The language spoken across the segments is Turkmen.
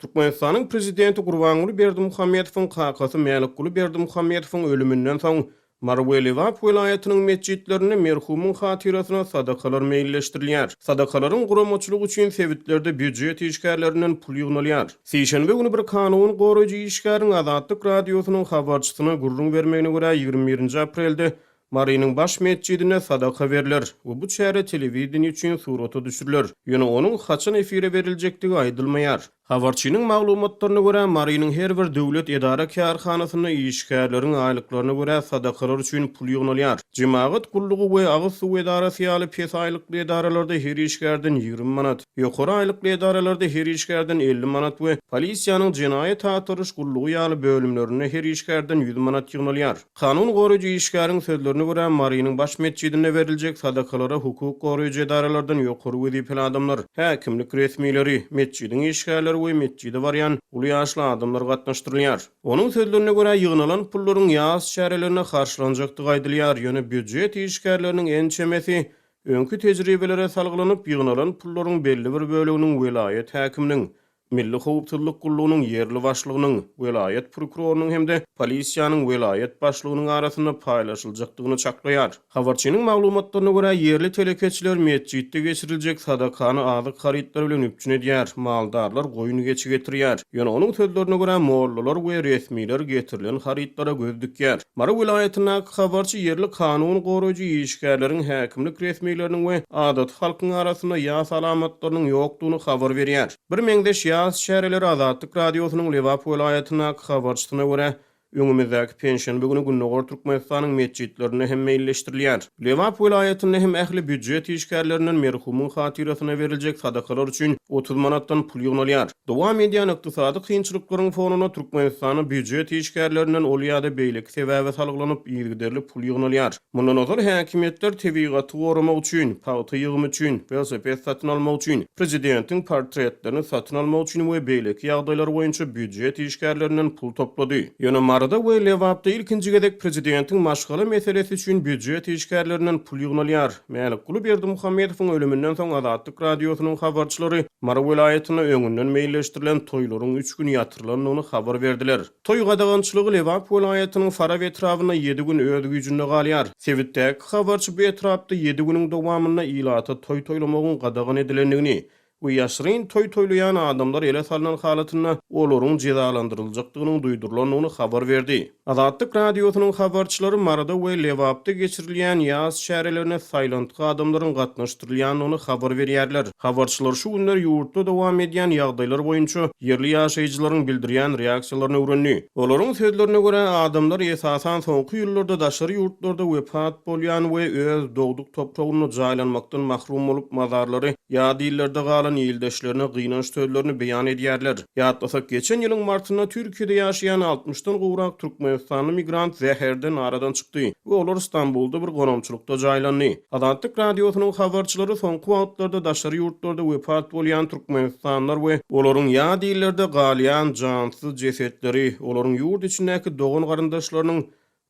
Türkmenistanyň prezidenti Gurbanguly Berdimuhamedowyň kakasy Mälikguly Berdimuhamedowyň ölüminden soň, Mary we Lebap welaýatynyň metjitlerinde merhumyň hatyrasyna sadakalar meýilleşdirilýär. Sadakalaryň guramaçylygy üçin sebitlerde býujet işgärlerinden pul ýygnalýar. Sişenbe güni bir kanun goraýjy işgäriň Azatlyk Radiosynyň habarçysyna gürrüň bermegine görä, 21-nji aprelde Marynyň baş metjidinde sadaka berler we bu çäre telewideniýe üçin surata düşüriler. Ýöne onuň haçan efire beriljekdigi aýdylmaýar. Habarçynyň maglumatlaryna görä, Marynyň her bir döwlet edara-kärhanasynda işgärleriň aýlyklaryna görä sadakalar üçin pul ýygnalýar. Jemagat gullugy we agyz suw edarasy ýaly pes aýlykly edaralarda her işgärden 20 manat, ýokary aýlykly edaralarda her işgärden 50 manat we polisiýanyň jenaýat agtaryş gullugy ýaly bölümlerinde her işgärden 100 manat ýygnalýar. Kanun goraýjy işgäriň sözlerine görä, Marynyň baş metjidinde beriljek sadakalara hukuk goraýjy edaralardan ýokary wezipeli adamlar, häkimlik resmileri, metjidiň işgärleri we metjide barýan uly ýaşly adamlar gatnaşdyrylýar. Onuň sözlerine görä, ýygnalan pullaryň ýas çärelerine harçlanjakdygy aýdylýar, ýöne býujet işgärleriniň ençemesi öňki tejribelere salgylanyp, ýygnalan pullaryň belli bir böleginiň welaýat häkiminiň, Milli howpsuzlyk gullugynyň ýerli başlygynyň, welaýat prokurorynyň hem-de polisiýanyň welaýat başlygynyň arasynda paýlaşyljakdygyny çaklaýar. Habarçynyň maglumatlaryna görä, ýerli telekeçiler metjitde geçiriljek sadakany azyk harytlary bilen üpjün edýär, maldarlar goýun-geçi getirýär. Ýöne onuň sözlerine görä, mollalar we resmiler getirilen harytlara göz dikýär. Mary welaýatyndaky habarçy ýerli kanun goraýjy işgärleriň, häkimlik resmileriniň we adaty halkyň arasynda ýas alamatlarynyň ýokdugyny habar berýär. Birmeňzeş ýas çäreleri Azatlyk Radiosynyň Lebap welaýatyndaky habarçysyna görä, öňümizdäki penşenbe güni gündogar Türkmenistanyň metjitlerinde hem meýilleşdirilýär. Lebap welaýatynda hem ähli býujet işgärlerinden merhumyň hatyrasyna beriljek sadakalar üçin 30 manatdan pul ýygnalýar. Dowam edýän ykdysady kynçylyklaryň fonunda Türkmenistanda býujet işgärlerinden ol ýa-da beýleki sebäbe salgylanyp yzygiderli pul ýygnalýar. Mundan ozal häkimiýetler tebigaty goramak üçin, pagta ýygymy üçin, welosiped satyn almak üçin, prezidentiň portretlerini satyn almak üçin we beýleki ýagdaýlar boýunça býujet işgärlerinden pul toplady. Ýöne Maryda we Lebapda ilkinji gezek prezidentiň maşgala meselesi üçin býujet işgärlerinden pul ýygnalýar. Mälikguly Berdimuhamedowyň ölüminden soň Azatlyk Radiosynyň habarçylary Mary welaýatynda öňünden meýilleşdirilen toýlaryň üç gün ýatyrylandygyny habar berdiler. Toý gadagançylygy Lebap welaýatynyň Farap etrabynda ýedi gün öz güýjünde galýar. Sebitdäki habarçy bu etrapda ýedi günüň dowamynda ilata toý toýlamagyň gadagan edilendigini we ýaşyryn toý toýlaýan adamlar ele salnan halatynda olaryň jezalandyryljakdygynyň duýdurylandygyny habar berdi. Azatlyk Radiosynyň habarçylary Maryda we Lebapda geçirilýän ýas çärelerine saýlantgy adamlaryň gatnaşdyrylýandygyny habar berýärler. Habarçylar şu günler ýurtda dowam edýän ýagdaýlar boýunça ýerli ýaşaýjylaryň bildirýän reaksiýalaryny öwrendi. Olaryň sözlerine görä, adamlar esasan soňky ýyllarda daşary ýurtlarda wepat bolýan we öz dogduk topragynda jaýlanmakdan mahrum bolup, mazarlary ýat illerde galan ildeşlerine gynanç sözlerini beýan edýärler. Ýatlasak, geçen ýylyň martynda Türkiýede ýaşaýan altmyşdan gowrak türkmenistanly migrant zäherden aradan çykdy we olar Stambulda bir gonamçylykda jaýlandy. Azatlyk Radiosynyň habarçylary soňky wagtlarda daşary ýurtlarda wepat bolýan türkmenistanlylar we olaryň ýat illerde galýan jansyz jesetleri, olaryň ýurt içindäki dogan-garyndaşlarynyň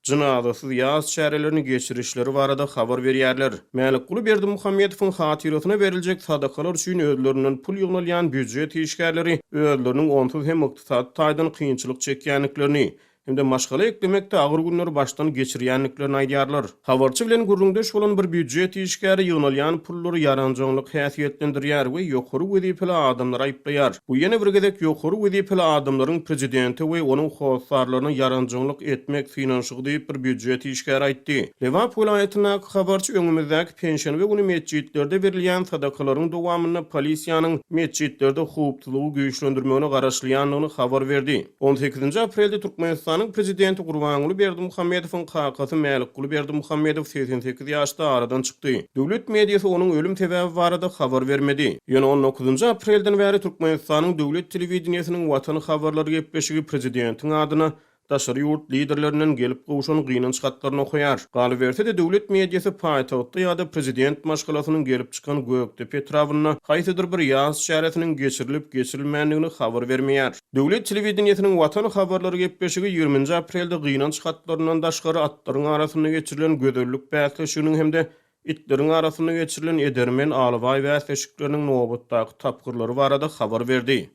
jynazasyz ýas çärelerini geçirişleri barada habar berýärler. Mälikguly Berdimuhamedowyň hatyrasyna beriljek sadakalar üçin özlerinden pul ýygnalýan býujet işgärleri özleriniň onsuz hem ykdysady taýdan kynçylyk çekýändiklerini hem-de maşgala eklemekde agyr günleri başdan geçirýändiklerini aýdýarlar. Habarçy bilen gürrüňdeş bolan bir býujet işgäri ýygnalýan pullary ýaranjaňlyk häsiýetlendirýär we ýokary wezipeli adamlary aýyplaýar. Bu ýene bir gezek ýokary wezipeli adamlaryň prezidente we onuň hossarlaryna ýaranjaňlyk etmek synanyşygy diýip, bir býujet işgäri aýtdy. Lebap welaýatyndaky habarçy öňümizdäki penşenbe güni metjitlerde berilýän sadakalaryň dowamynda polisiýanyň metjitlerde howpsuzlygy güýçlendirmegine garaşylýandygyny habar berdi. On sekizinji aprelde Türkmenistanyň Prezidenti Gurbanguly Berdimuhamedowyň kakasy Mälikguly Berdimuhamedow 88 ýaşda aradan çykdy. Döwlet mediasy onuň ölüm sebäbi barada habar bermedi. Ýöne on dokuzynjy aprelden bäri Türkmenistanyň döwlet telewideniýesiniň Watan habarlary gepleşigi prezidentiň adyna daşary ýurt liderlerinden gelip gowşan gynanç hatlaryny okaýar. Galyberse-de, döwlet mediasy paýtagtda ýa-da prezident maşgalasynyň gelip çykan Gökdepe etrabynda haýsydyr bir ýas çäresiniň geçirilip-geçirilmändigini habar bermeýär. Döwlet telewideniýesiniň Watan habarlary gepleşigi ýigriminji aprelde gynanç hatlaryndan daşgary atlaryň arasynda geçirilen gözellik bäsleşiginiň hem-de itleriň arasynda geçirilen edermen alabaý bäsleşikleriniň nobatdaky tapgyrlary barada habar berdi.